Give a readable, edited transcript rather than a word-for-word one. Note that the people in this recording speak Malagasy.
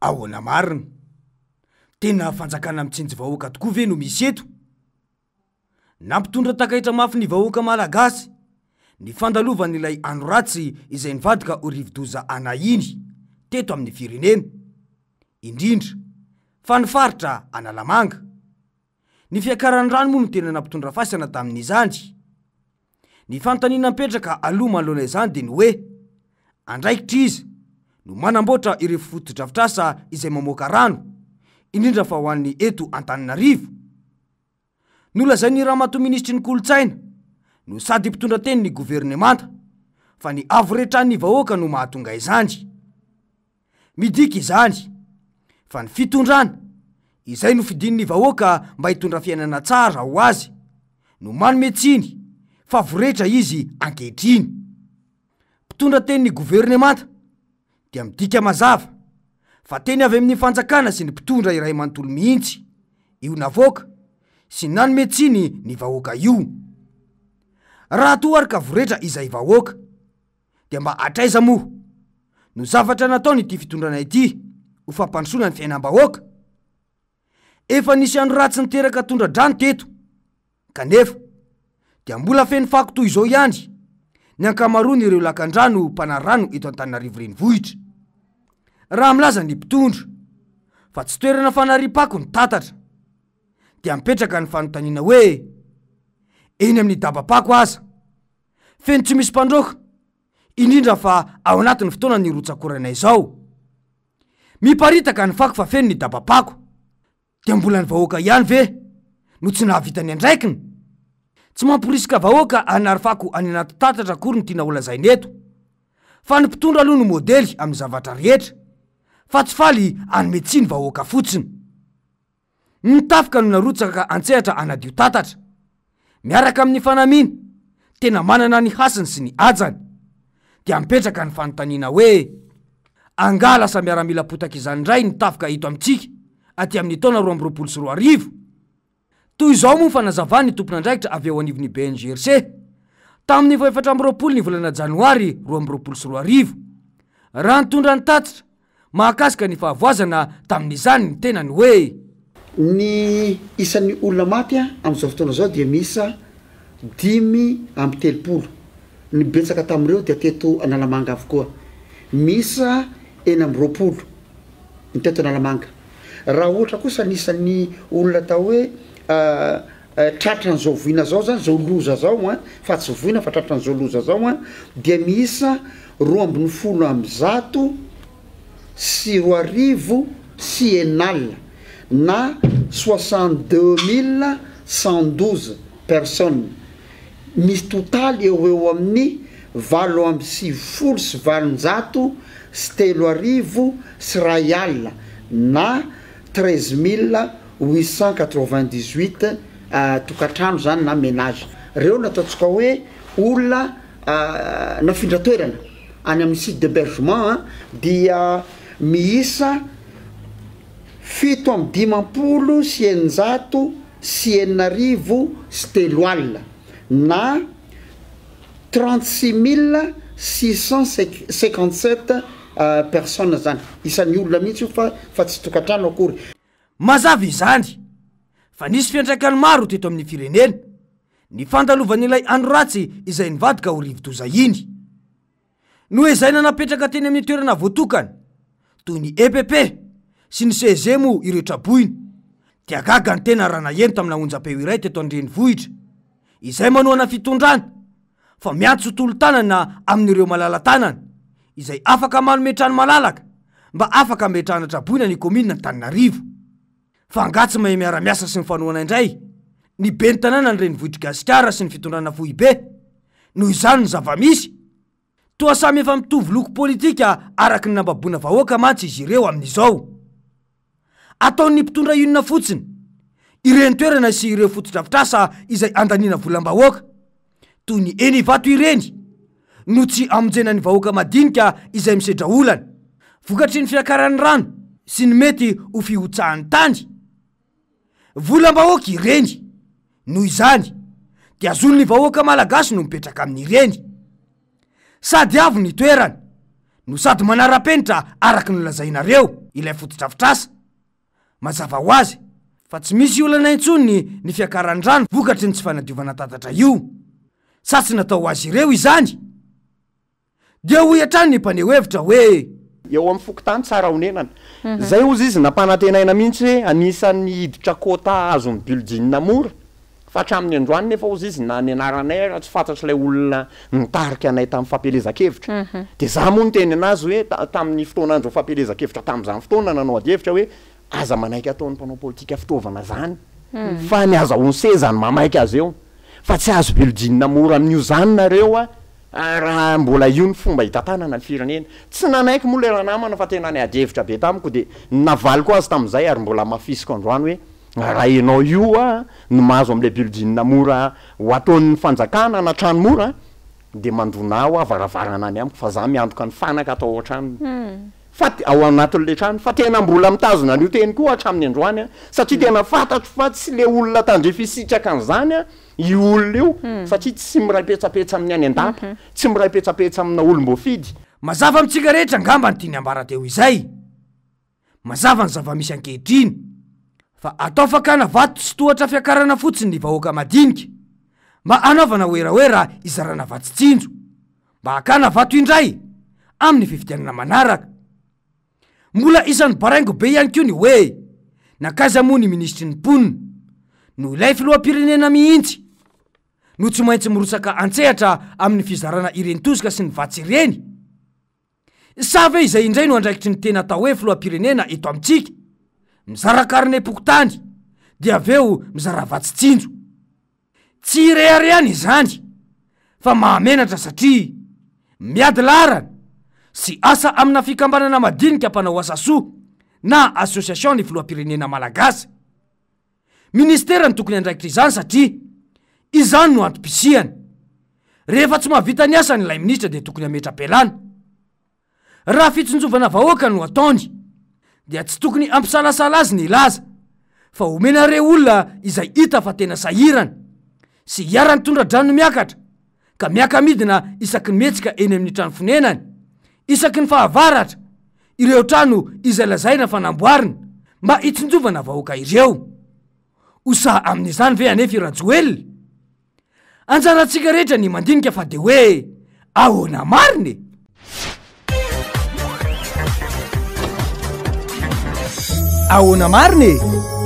Ahoana marina? Tena fanjakana mitsinjo vahoaka tokoa ve no misy eto? Nampitondra takaitra mafy ny vahoaka malagasy ny fandalovan'ilay andro ratsy izay nivadika ho rivodoza Ana iny teto amin'ny firenena, indrindra fa ny faritra Analamanga. Ny fiakaran'ny rano moa no tena nampitondra faisana tamin'izany. Ny fanontaniana mipetraka aloha manoloana izany dia ny hoe, andraikitra iza no manamboatra ireo fotodrafitrasa izay mamoaka rano, indrindra fa ho an'ny eto Antananarivo? Nolazain'ny Ramatoa Minisitry ny Kolontsaina no sady mpitondra tenin'ny governemanta fa ny havoretran'ny vahoaka no mahatonga izany. Midika izany fa ny fitondrana, izay nofidin'ny vahoaka mba hitondra fiainana tsara ho azy, no manome tsiny fa voretra izy ankehitriny. Mpitondra tenin'ny governemanta dia midika mazava fa teny avy amin'ny fanjakana sy ny mpitondra iray manontolo mihitsy io navoaka sy nanome tsiny ny vahoaka io. Raha toa ary ka voretra izay vahoaka, dia mba hatraiza moa no zavatra nataon'ity fitondrana ity ho fampandrosoana ny fiainam-bahoaka? Efa nisy andro ratsy niteraka tondra-drano teto, kanefa dia mbola feno fako toy izao ihany ny ankamaroan'ireo lakandrano mpanary rano eto Antananarivo Renivohitra. Raha milaza ny mpitondra fa tsy toerana fanariam-pako ny tatatra, dia mipetraka ny fanontaniana hoe eny amin'ny daba-pako aza Feno tsy misy mpandroaka, indrindra fa ao anatin'ny fotoanan'ny rotsak'orana izao. Miparitaka ny fako fa feno ny daba-pako. Dia mbola ny vahoaka ihany ve no tsy nahavita ny andraikiny? Tsy mamporisika vahoaka hanary fako any anaty tatatra akory no tiana holazaina eto. Fa ny mpitondra aloha no modely amin'ny zavatra rehetra, fa tsy faly hanome tsiny vahoaka fotsiny. Ny tafika no narotsaka an-tsehatra hanadio tatatra. Miaraka amin'ny fanamiana, tena manana ny hasiny sy ny hajany. Dia mipetraka ny fanontaniana hoe, angaha lasa miaramila potaka izany indray ny tafika eto amintsika aty amin'ny taona 2022? Toy izao moa ny fanazavan'ny tompon'andraikitra avy eo anivon'ny BNGRC, tamin'ny vao 24 ny volana janoary 2022, raha nitondra ny tatitra Mahakasika ny fahavoazana tamin'izany ny tenany hoe. Ny isan'ny olona maty amin'izao fotoana izao dia miisa 35. Ny betsaka tamin'ireo dia teto Analamanga avokoa. Miisa 26 ny teto Analamanga. Raha ohatra kosa ny isan'ny olona atao hoe Tratran'izao voina zao zany, zao loza zao an, fa tsy voina fa tratran'izao loza zao an, dia miisa 2012 na 62 112 personnes, misy totaly eo ho eo amin'ny 1898 na 13898 tokantrano zany na ménage reo no ataontsika hoe olona nafindra toerana any amin'ny site d'hebergement dia miisa 657 606 na 36657 personnes zany isan'ny olona mihitsy io fa fa tsy tokantrano akory. Mazava izany fa nisy fiantraikany maro teto amin'ny firenena ny fandalovan'ilay andro ratsy izay nivadika ho rivodoza iny. Noezahina napetraka teny amin'ny toerana voatokana toy ny EPP sy ny CEG moa ireo traboina. Dia gaga ny tena raha naheno tamina onjam-peo iray teto an-drenivohitra izay manohana fitondrana fa miantso tolo-tanana amin'ireo malala-tanana izay afaka manome trano malalaka mba afaka ametrahana traboina ny kaominina Antananarivo. Fa angaha tsy mahay miara-miasa sy mifanohana indray ny ben'ny tanàna ny renivohitr'i Gasikara sy ny fitondrana foibe? Noho izany ny zava-misy? Toa samy efa mitovy loko politika araka ny nambaboana vahoaka mantsy izy ireo amin'izao. Ataon'ny mpitondra inona fotsiny ireny toerana sy ireo fotodrafitrasa izay andaniana volam-bahoaka toy ny eny Ivato ireny no tsy hamonjena ny vahoaka madinika izay misedra olana vokatry ny fiakaran'ny rano sy ny mety ho fihotsahan'ny tany. Volam-bahoaka ireny, noho izany dia zon'ny vahoaka malagasy no mipetraka amin'ireny. Sady avo ny toerana no sady manara-penitra araka ny nolazainareo. ilay fotodrafitrasa. Mazava ho azy fa tsy misy olana intsony ny fiakaran'ny rano vokatry ny tsy fanadiovana tatatra io. Sa tsy natao ho azy ireo izany? Dia hoy hatrany ny mpaneho hevitra hoe. Eo amin'ny fokontany Tsarahonenana. Izay hozy izy nampanantenaina mihitsy hoe anisan'ny hiditra quota hahazo ny building mora. Fa hatramin'ny androany nefa hozy izy na ny anaranay ara tsy fantatr'ilay olona nitarika anay tamin'ny fampielezan-kevitra. Dia za moa niteny anazy hoe tamin'ny fotoan'andro fampielezan-kevitra tamin'izany fotoana nanao adihevitra hoe aza manaiky ataon'ny mpanao politika fitaovana zany fa ny azahoany seza no mamaika azy eo fa tsy azo building mora amin'io zany nareo a raha mbola io ny fomba hitantanana ny firenena. Tsy nanaiky moa ilay ranamana fa tena niady hevitra be tamiko dia navaliko azy tamin'izay ary mbola hamafisiko androany hoe Raha enao io a no mahazo amle building mora ho ataon'ny fanjakana na trano mora de mandona hoa varavarana any amiko fa za miantoka ny fanaka atao ao an-tranony fa ao anatin'le trano fa tena mbola mitazona an'io teny koa hatramin'ny androany a satria tena fantatro fa tsy le olona tandrify hisitraka an'izany a io olona io satria tsy miray petsapetsa amin'ny any an-dapa tsy miray petsapetsa amina olom-boafidy. Mazava amintsika rehetra angamba ny tiany ambara teo izay. Mazava ny zava-misy ankehitriny fa atao fakana vato sy tohatra fiakarana fotsiny ny vahoaka madinika mba hanaovana werawera hizarana vatsy tsinjo mba hakana vato indray amin'ny fifidianana manaraka. Mbola isan'ny baraingo be ihany koa ny hoe nankaiza moa ny minisitry ny mponina no ilay filoham-pirenena mihitsy no tsy maintsy mirotsaka an-tsehatra amin'ny fizarana ireny tosika sy ny vatsy ireny? Sa ve izay indray no andraikitry ny tena atao hoe filoham-pirenena eto amintsika? Mizara karnem-pokontany, dia avy eo mizara vatsy tsinjo. Tsy ireharehana izany fa mahamenatra satria miady laharana sy asa amina fikambanana madinika mpanao asa soa na association ny filoham-pirenena malagasy. Ministera no tokony andraikitra izany satria izany no antom-pisiany. Rehefa tsy mahavita ny asany ilay minisitra dia tokony hametra-pialana. Raha fitsinjovana vahoaka no ataony dia tsy tokony hampisalasala azy ny hilaza fa omena ireo olona izay hita fa tena sahirana sy iharan'ny tondra-drano miakatra ka miaka-midina isaky ny mihetsika eny amin'ny trano fonenany isaky ny fahavaratra ireo trano izay lazaina fa namboarina mba hitsinjovana vahoaka ireo. Ho sahy amin'izany ve anefa i Rajoelina? Anjarantsika rehetra ny mandinika fa dia hoe ahoana marina e? Ahoana marina e?